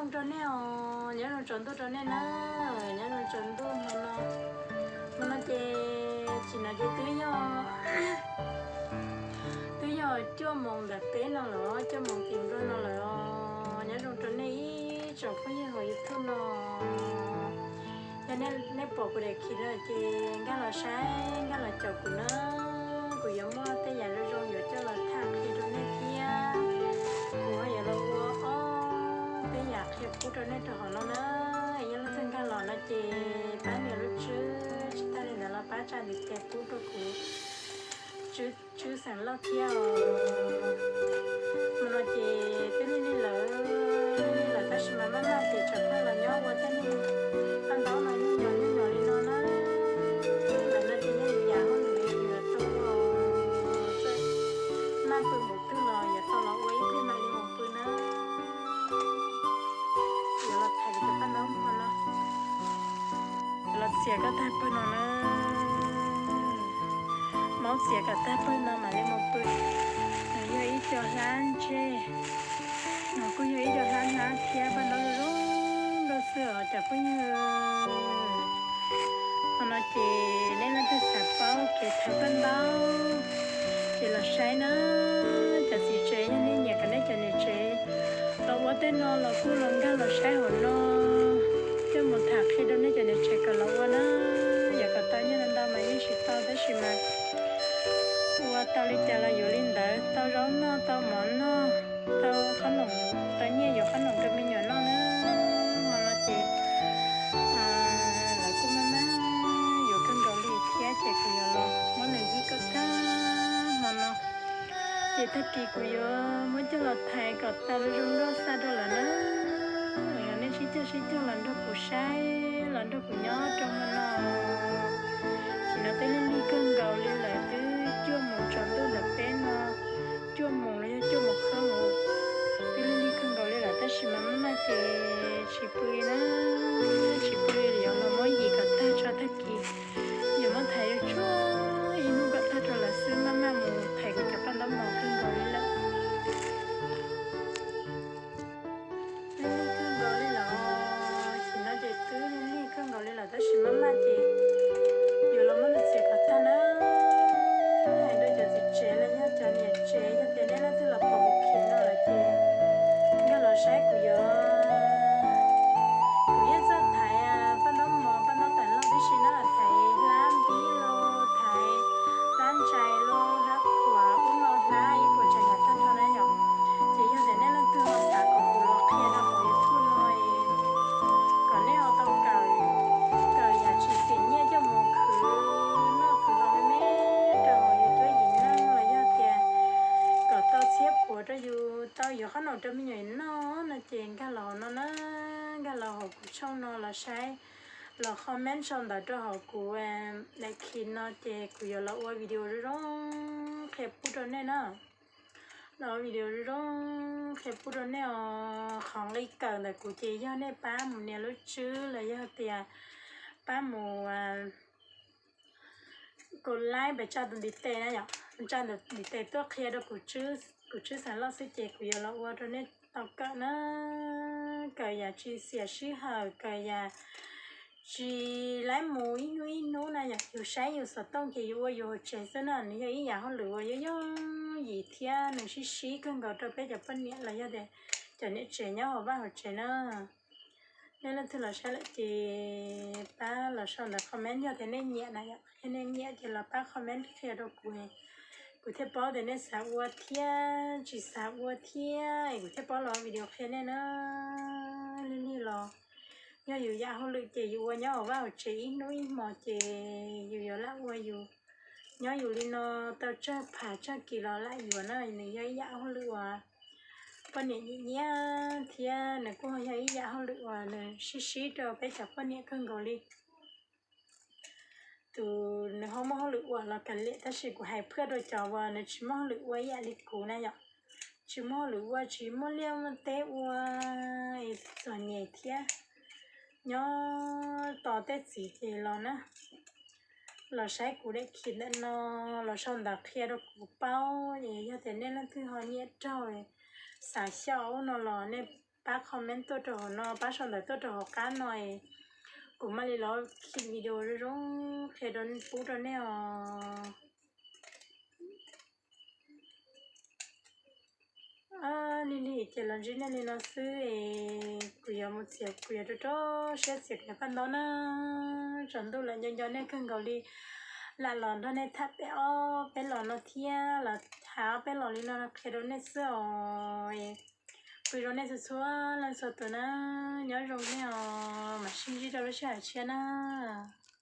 Zoo rau nej os, nyob zoo tsaus ntuj rau nej na, nyob zoo tsaus ntuj hmo no. Hmo no ces tsis no ces twb yog, twb yog cuaj moos ntawm peb no lawm, cuaj moos tim nplog no lawm os. Nyob zoo rau nej ib tsoom phooj ywg hauv YouTube no. Yog nej pom kuv daim khiv no ces nkag los saib, nkag los caum kuv na. Kuv yuav muaj tej yam zoo zoo yuav coj los tham qhia rau nej thiab. Kuv ho yuav los ua ob peb yam qhia pub rau nej rau hauv no na. Yog leej twg nkag los no ces pab nias lub tswb, tsis tag li ntawd los pab tsa ntiv tes pub rau kuv tswb xeem Lauj thiab os. Hmo no ces twb lig lig lawm, lig lig lawm tab sis mas maj maj ces tsam pheej los nyob ua tej niag paj ntaub no nyuj nyos nyuj nyos li no na. Ntawm no ces yog yus yam hauj lwm yuav tau ua, maj pw npaum twg los yuav tau los ua ib pliag mam li mus pw na. Yuav los thaiv cov paj ntaub hmo no. Los txiav kom tag pawg no na. Maub txiav kom tag pawg no mam li mus pw. Nws yog ib co hlab ntseg, nws kuj yog ib co hlab hnab thiab paj ntaub zoo nkauj xwb os cov phooj ywg. Hmo no ces nej leej twg xav paub kev thaiv paj ntaub ces los saib na. Cov txiv tsev yog nej nyiam kom nej cov niam tsev los ua tej no los kuj los nkag los saib hauv no, coj mus tham qhia rau nej cov niam tsev kom los ua na. Yuav kom tau nyiaj ntau mas yeej tsis tau tab sis mas ua tau li cas los yuav li ntawd, tau zaub noj, tau mov noj, tau qhob noom, tau nyiaj yuav qhob noom rau me nyuam noj na. Hmo no ces lawv kuj maj maj yuav kawg nkaus li thiab ces kuv yuav los muab nws yig kom tag hmo no. Ces tag kis kuv yuav muab coj los thaiv kom tas zoo nkauj xaj rau lawv na. Nej sib cog sib cog los nrog kuv saib, los nrog kuv nyob rau hmo no. Sim no twb lig lig kawg nkaus li lawm, twb cuaj moos tsaus ntuj ntawm peb no, cuaj moos los yog cuaj moos qhab mus, twb lig lig kawg nkaus li lawm tab sis mas maj maj ces tsis pw li na, tsis pw li, yuav los muab yig kom tag tso tag kis, yuav muab thaiv yuav tsuag ib hnub kom tag rau lawv xwb, maj maj mus thaiv kuv cov paj ntaub mos kawg nkaus li lawm. Lig lig kawg nkaus li lawm, sim no ces twb lig lig kawg nkaus li lawm tab sis maj maj ces yuav los muab nws txiav kom tag na. Hais rau cov txiv tsev los yog cov niam tsev, yog tias nej leej twg los pom kuv khiv no lawm ces nkag los saib kuv yuav, kuv yeej txawj thaiv paj ntaub mos paj ntaub tawm lauj tib si na, thaiv hlab npib los thaiv hlab ntsais los hlab khuam ub no hlab ib puas tsav yam tag nrho na yom. Ces yog tias nej leej twg ho xav kom kuv los qhia rau hauv YouTube no es kom nej ho tau kawm, kawm yam tsis xiam nyiaj coj mus khwv noj khwv haus me me rau hauv yus cuab yim neej los yog tias kom tau txhiab puav rau yus tau yuav qhob noom rau me nyuam noj no ces nkag los hauv no na, nkag los hauv kuv tshooj no los saib, los comment sau ntawv rau hauv kuv daim khiv no ces kuv yuav los ua video zoo zoo qhia pub rau nej na. Los ua video zoo zoo qhia pub rau nej os. Qhov nqi kawm ntawm kuv ces yog nej pab mus nias lub tswb los yog tias pab mus kom laib pes tsa tus ntiv tes na yom, tsa tus ntiv tes tuaj qhia rau kuv tswb xeem Lauj xwb ces kuv yuav los ua rau nej tau kawm na. Kawm yam tsis xiam sij hawm, kawm yam tsis laib mus ib hnub ib hnub na yom, yus saib yus xov tooj ces yus ua yus hauv tsev xwb na, nws yog ib yam hauj lwm uas yooj yooj yim thiab nws sib sib kawg nkaus rau peb cov poj niam los yog tias cov niam tsev nyob hauv vaj hauv tsev na. Nej leej twg los saib lawm ces pab los sau ntawv comment yog tias nej nyiam na yom, yog nej nyiam ces los pab comment qhia rau kuv, kuv thiaj paub tias nej xav ua thiab tsis xav ua thiab es kuv thiaj paub los video qhia nej na. Lig lig los yog yus yam hauj lwm ces yus ua nyob hauv vaj hauv tsev ib hnub ib hmos ces yus yuav lam ua yus, nyob yus li no tau tsawg phav tsawg kis los lam yuav na, nws yog ib yam hauj lwm uas poj niam nyiam nyiam thiab nws kuj yog ib yam hauj lwm uas nws sib sib rau peb cov poj niam kawg nkaus li. Tus nws ho muaj hauj lwm ua los kav liam, tab sis kuv hais phwj rau cov uas nws tsis muaj hauj lwm ua ib yam li kuv na yom, tsis muaj hauj lwm ua, tsis muaj liaj muaj teb ua, txom nyem thiab nyob tos tej txiv ces los na, los saib kuv daim khiv ntawm no, los sau ntawv qhia rau kuv paub es yog tias nej leej twg ho nyiam raug, xav xyaum ub no los nej pab comment tuaj rau hauv no, pab sau ntawv tuaj rau hauv qab no es kuv mam li los khi video zoo zoo qhia rau pub rau nej os. Lig lig ces los ntsib nej li no xwb es kuv yuav mus txiav, kuv yuav rau rau siab txiav kuv cov paj ntaub na. Tsaus ntuj lawm, nco nco nej kawg nkaus li, lam los nrog nej tham peb ob peb los no thiab, los tham ob peb los li no qhia rau nej xwb os. Pw zoo nej txhua txhua leej txhua tus na, nyob zoo nej os, mam sib ntsib rau lub sij hawm tshiab na.